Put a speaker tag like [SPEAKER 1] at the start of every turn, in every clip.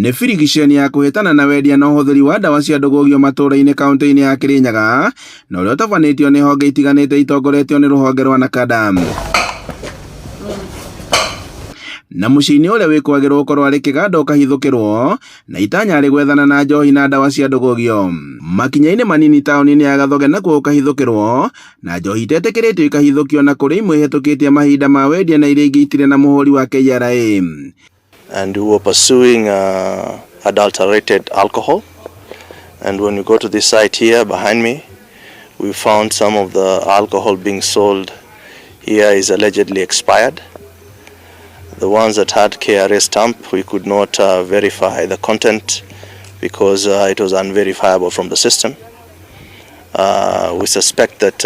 [SPEAKER 1] Nĩ birigiceni ya kũhĩtana na wendia na ũhũthĩri wa ndawa cia ndũgũgio matũũra-inĩ kaunti-inĩ ya Kĩrĩnyaga na ũrĩa ũtabanĩtio nĩ honge itiganĩte itongoretio nĩ rũhonge rwa NACADA. Na mũciĩ-inĩ ũrĩa wĩkwagĩrwo gũkorwo arĩ kĩganda ũkahithũkĩrwo na itanya arĩ gwethana na njohi na ndawa cia ndũgũgio. Makinya-inĩ manini taũni-inĩ ya Gathoge nakuo gũkahithũkĩrwo na njohi itetĩkĩrĩtio ikahithũkio na kũrĩ imwe ihĩtũkĩtie mahinda ma wendia na iria ingĩ itirĩ na mũhũri wa KRA.
[SPEAKER 2] And we were pursuing adulterated alcohol. And when we go to this site here behind me, we found some of the alcohol being sold here is allegedly expired. The ones that had KRA stamp, we could not verify the content because it was unverifiable from the system. We suspect that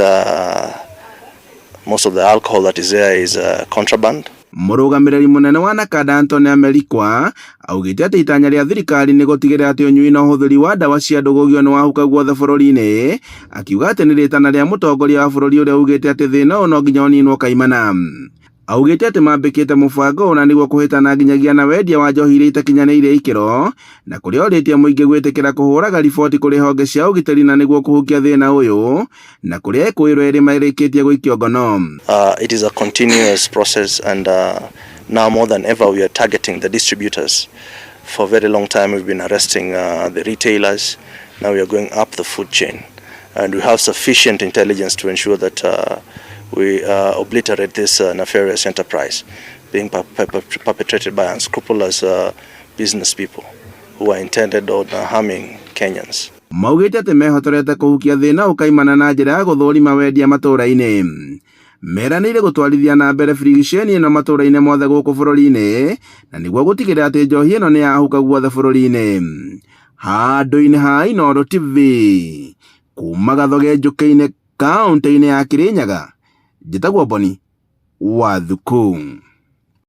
[SPEAKER 2] most of the alcohol that is there is contraband.
[SPEAKER 1] Mũrũgamĩrĩri mũnene wa NACADA Anthony Amerikwa augĩte atĩ itanya rĩa thirikari nĩ gũtigĩrĩra atĩ ũnyui na ũhũthĩri wa ndawa cia ndũgũgio nĩ wahuka guothe bũrũri-inĩ, akiuga atĩ nĩ rĩtana rĩa mũtongoria wa bũrũri ũrĩa ugĩte atĩ thĩna ũyũ no nginya ũninwo kaimana. Augĩte atĩ mambĩkĩte mũbango ũyũ na nĩguo kũhĩtana nginyagia na wendia wa njohi iria itakinyanĩirie ikĩro na kũrĩa orĩtie mũingĩ gwĩtĩkĩra kũhũraga riboti kũrĩ honge cia ũgitĩri na nĩguo kũhukia thĩna ũyũ na kũrĩa ekũĩrwo erĩ marĩkĩtie gũikio ngono.
[SPEAKER 2] It is a continuous process, and now more than ever we are targeting the distributors. For a very long time we've been arresting the retailers. Now we are going up the food chain, and we have sufficient intelligence to ensure that we obliterate this nefarious enterprise being perpetrated by unscrupulous business people who are intended on harming Kenyans.
[SPEAKER 1] Maugĩte atĩ mehotorete kũhukia thĩna ũkaimana na njĩra ya gũthũrima wendia matũũra-inĩ. Meranĩire gũtwarithia na mbere birigiceni ĩno matũũra-inĩ mothe gũkũ bũrũri-inĩ na nĩguo gũtigĩrĩra atĩ njohi ĩno nĩ yahuka guothe bũrũri-inĩ. Handũ-inĩ ha Inooro TV kuma Gathoge Njũkĩ-inĩ kaunti-inĩ ya Kĩrĩnyaga, njĩtagwo Boni wa Thuku.